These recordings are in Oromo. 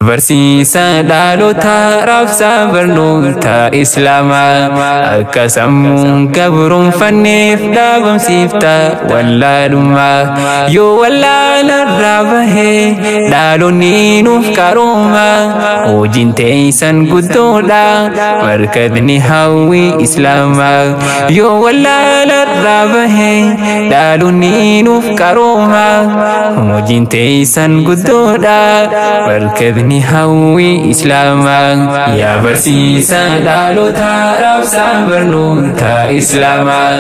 Barsiisa dhaloota raabsaa barnoota Islaamaa akka sammuun gabroonfanneef dhaabamsiifta wallaalummaa. Yoo wallaalarraa bahee dhaloonni nuuf qarooma, hojiin teessan guddoodha markazni hawwii Islaamaa. Yoo wallaalarraa bahee dhaloonni nuuf qarooma, hojiin teessan guddoodha markazni hawwii Islaamaa. Yaa barsiisa dhaloota raabsaa barnoota Islaamaa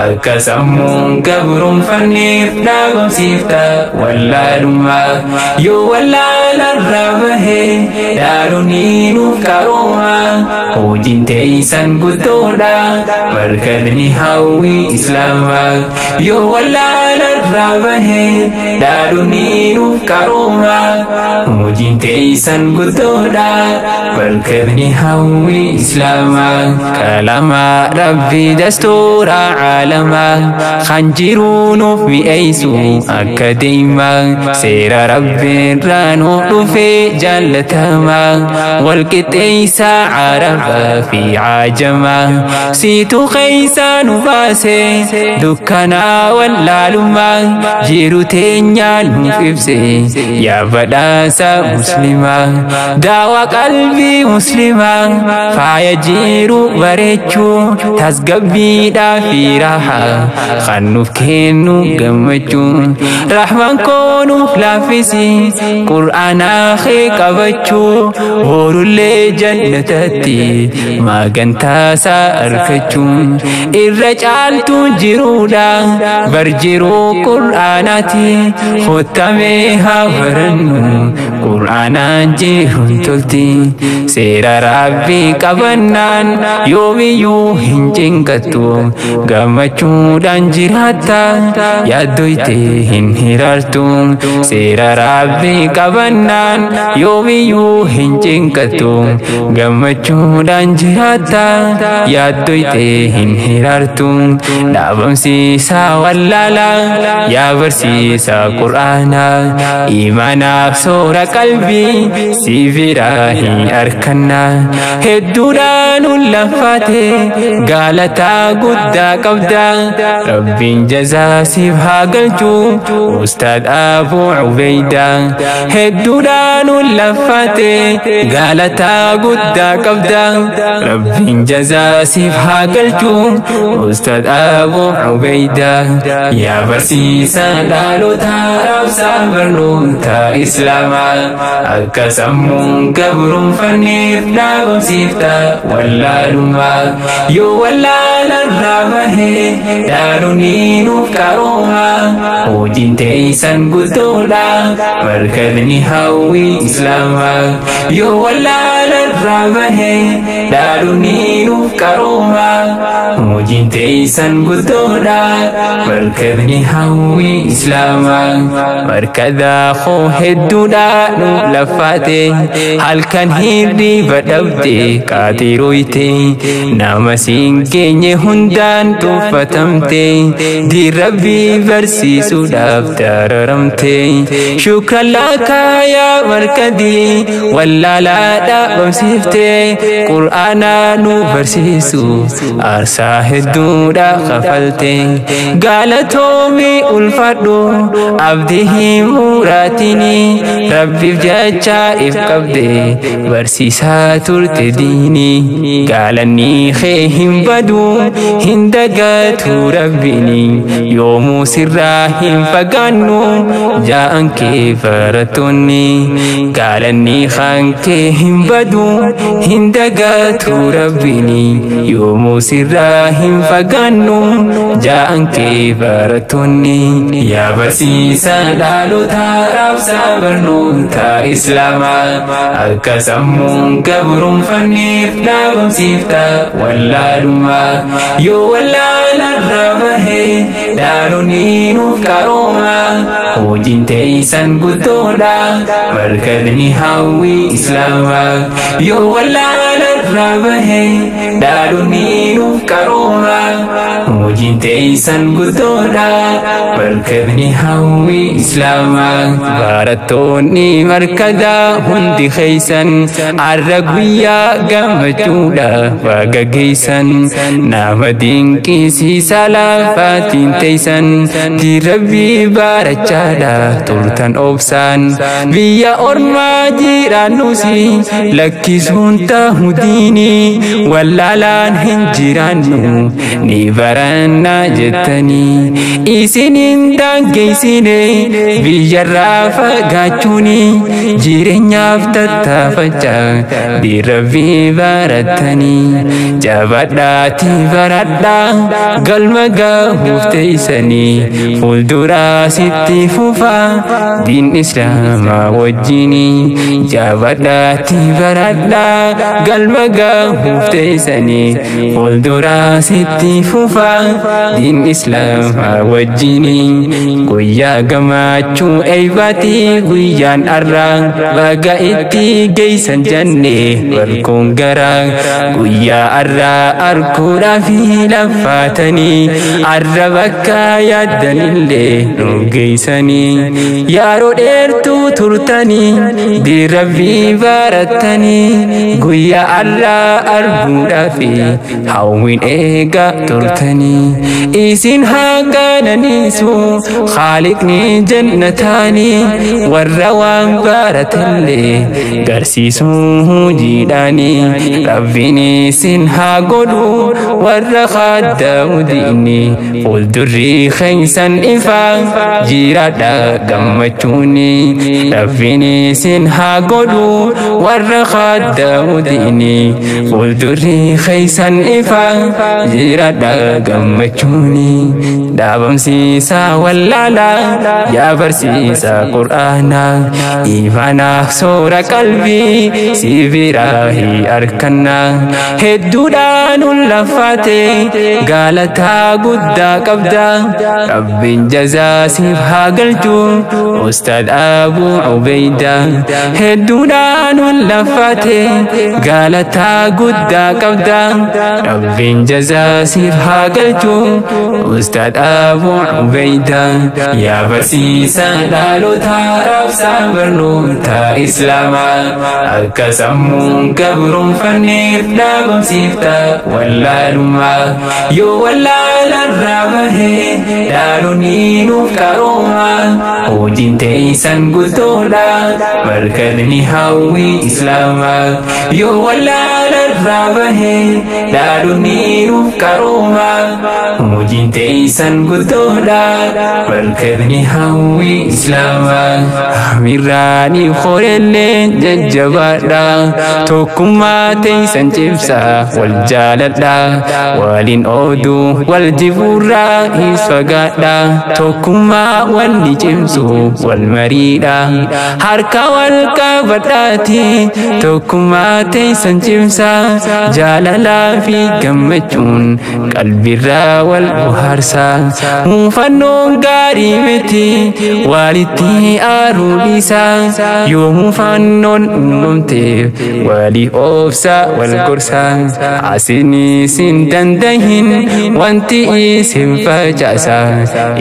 akka sammuun gabroonfanneef dhaabamsiifta wallaalummaa. Yoo wallaalarraa bahee dhaloonni nuuf qarooma, hojiin teessan guddoodha markazni hawwii Islaamaa. Yoo wallaalarraa bahee dhaloonni nuuf qarooma, hojiin teessan guddoodha markazni hawwii Islaamaa. Kalama Rabbi dastuura caalamaa kan jiruu nuuf mi'eessu akka deemaa, seera Rabbiirraa nuuf dhufee jaallatamaa, walqixxeessaa Arabaa fi Cajamaa, siitu keeysaa nu baase dukkanaa wallaalummaa, jiru teenyaa nuuf ibse yaa badhaasa Muslimaa. Daawaa qalbii Muslimaa faaya jiru bareechuu, tasgabbiidhaa fi raahaa kan nuuf kennu gammachuu, rahmaan koo nuuf laaffisi Qur'aanaa kee qabachuu, borullee jannatatti magantaasaa argachuu. Irra caaltu jiruudha bar jiruu Qur'aanaati, hottamee haa barannu Qur'aanaan jiruun tolti. Seera Rabbii qabannaan yoomiyyuu hin cinqattu, gammachuudhaan jiraatta yaaddoyte hin hiraartu. Seera Rabbii qabannaan yoomiyyuu hin cinqattu, gammachuudhaan jiraatta yaaddoyte hin hiraartu. Dhaabamsiisaa wallaalaa yaa barsiisaa Qur'aanaa, imaanaaf soora qalbii si biraa hin arkannaa. Hedduudhaan lafaate galataa guddaa qabda, Rabbiin jazaa siif haa galchu Ustaad Abuu Ubeydaa. Hedduudhaan lafaate galataa guddaa qabda, Rabbiin jazaa siif haa galchu Ustaad Abuu Ubeydaa. Yaa barsiisa dhaloota raabsaa barnoota Islaamaa akka sammuun gabroonfanneef dhaabamsiifta wallaalummaa. Yoo wallaalarraa bahee dhaloonni nuuf qarooma, hojiin teessan guddoodha markazni hawwii Islaamaa. Yoo wallaalarraa bahee dhaloonni nuuf qarooma, hojiin teessan guddoodha markazni hawwii Islaamaa. Markaza koo hedduudha nu lafaate, halkan hirriba dhabde qaatiroyte, nama siin geenye hundaan tuffatamte, diin Rabbii barsiisuudhaaf dararamte. Shukran laka yaa markadii wallaalaa dhaabamsiifte, Qur'aanaa nu barsiisu aarsaa hedduudha kafalte. Galatoomi ulfadhu abdii himuraatini, Rabbiif jecha if qabde barsiisaa turte diini. Galanni kee hin badu hin dagatu Rabbiini, yoomuu sirraa hin fagaannu jaa'an kee barattoonni. Galanni kan kee hin badu hin dagatu Rabbiini, yoomuu sirraa hin fagaannu jaa'an kee barattoonni. Yaa barsiisa dhaloota raabsaa barnoota Islaamaa akka sammuun gabroonfanneef dhaabamsiifta wallaalummaa. Yoo wallaalarraa bahee dhaloonni nuuf qarooma, hojiin teessan guddoodha markazni hawwii Islaamaa. Yoo wallaalarraa Wallaalarraa bahee dhaaluun nuuf qarooma. Hojiin teessan guddoodha barkatni hawwii Islaamaa. Barattoonni markadaa hundi keeysan arra guyyaa gammachuudha baga geessan. Nama dinqisiisa lafaatiin teessan dirabbii barachaadha turtan obsaan. Biyya ormaa jiraannusi lakkisuun tahu diini, wallaalaan hin jiraannu ni baranna jettanii. Isinin daangeessine biyyarraa fagaachuuni, jireenyaaf tattaafachaa dirabbii barattanii. Jabadhaati baradhaa galma gahuuf teessanii, fuulduraa sitti fufaa diin Islaamaa wajjini. Jabadhaati baradhaa galma gahuuf teessanii, fuulduraa sitti fufaa diin Islaamaa wajjini. Guyyaa gammachuu eeybaati guyyaan arraa, baga itti geessan jenne barkuun garaa. Guyyaa arraa arguudhaaf laffaatanii, arra bakka yaaddanillee nu geessanii. Yeroo dheertuu turtanii dirabbii barattanii, guyyaa arraa arguudhaaf hawwiin eegaa turtanii. Isin haa qananiisu Khaaliqni jannataanii, warra waan baratallee garsiisuu hojiidhaanii. Rabbiin isin haa godhu warra khaddamu diini, fuuldurri keessan ifaa jiraadha gammachuuni. Rabbiin isin haa godhu warra khaddamu diini, fuuldurri keessan ifaa jiraadha gammachuuni. Dhaabamsiisaa wallaalaa yaa barsiisaa Qur'aanaa, imaanaaf soora qalbii si biraa hi arkannaa. Hedduudhaan lafaate galataa guddaa qabda, Rabbiin jazaa siif haa galchu Ustaad Abu Ubeydaa. Hedduudhaan lafaate galataa guddaa qabda, Rabbiin jazaa siif haa galchu Ustaad Abu Ubeydaa. Yaa barsiisaa dhaloota raabsaa barnoota Islaamaa, akka sammuun gabroonfanneef dhaabamsiifta wallaalummaa. Yoo wallaalarraa bahee dhaloonni nuuf qarooma. Hojiin teessan guddoodha barkatni hawwii Islaamaa. Yoo wallaalarraa bahee dhaloonni nuuf qarooma. Hojiin teessan guddoodha barkatni hawwii Islaamaa. Amirraanii horellee jajjabaadha, tokkummaa teessan cimsaa wal jaaladha. Waliin ooduu wal jibuurraa hin fagaadha, tokkummaa wanni cimsu wal mariidha. Harka wal qabadhaati tokkummaa teessan cimsaa, jaalalaa fi gammachuun qalbirraa wal bohaarsaa. Muufannoon gaarii miti walitti aaruu dhiisaa, yoo muufannoon uumamteef walii obsa wal gorsaa. Asin isin dandahin wanti isin facaasa,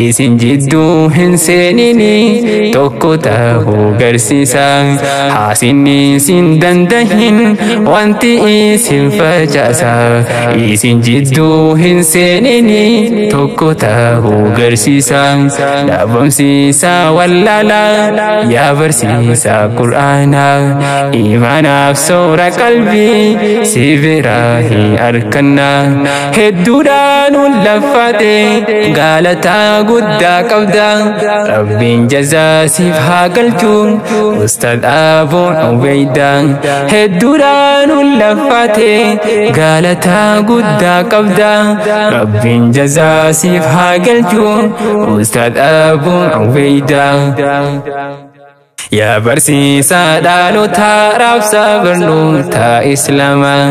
isin jidduu hin seenini tokko ta'uu garsiisa. Hasin isin dandahin wanti isin facaasa, isin jidduu hin seenini tokko ta'uu garsiisa. Dhaabamsiisa wallaalaa yaa barsiisaa Qur'aanaa, imaanaaf soora qalbii si biraa hin arkannaa. Hedduudhaan lafaate galataa guddaa qabda, Rabbiin jazaa siif haa galchu Ustaad Abu Ubeydaa. Hedduudhaan lafaate galataa guddaa qabda, Rabbiin jazaa siif haa galchu Ustaad Abu Ubeydaa. Yaa barsiisaa dhaloota raabsa barnoota Islaamaa,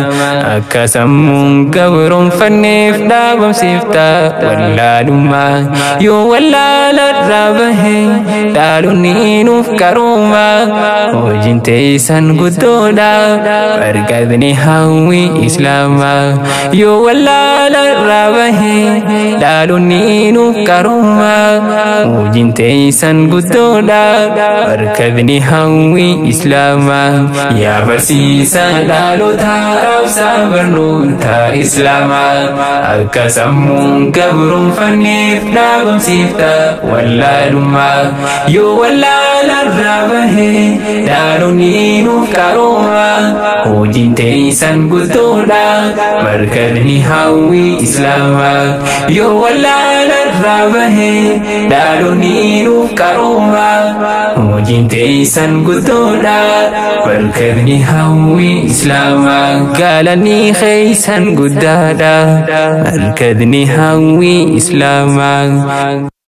akka sammuun gabroonfanneef dhaabamsiifta wallaalummaa. Yoo wallaalarraa bahe dhaloonni nuuf qarooma, hojiin teessan guddoodha barkatni hawwii Islaamaa. Yoo wallaalarraa bahe dhaloonni nuuf qarooma, hojiin teessan guddoodha barkatni hawwii Islaamaa. Yaa barsiisaa dhaloota raabsa barnoota Islaamaa, akka sammuun gabroonfanneef dhaabamsiifta wallaalummaa. Yoo wallaalarraa bahe dhaloonni nuuf qarooma, hojiin teessan guddoodha barkatni hawwii Islaamaa. Yoo wallaalarraa bahe dhaloonni nuuf qarooma, hojiin teessan guddoodha barkatni hawwii Islaamaa. Galanni keessan guddaadha barkatni hawwii Islaamaa.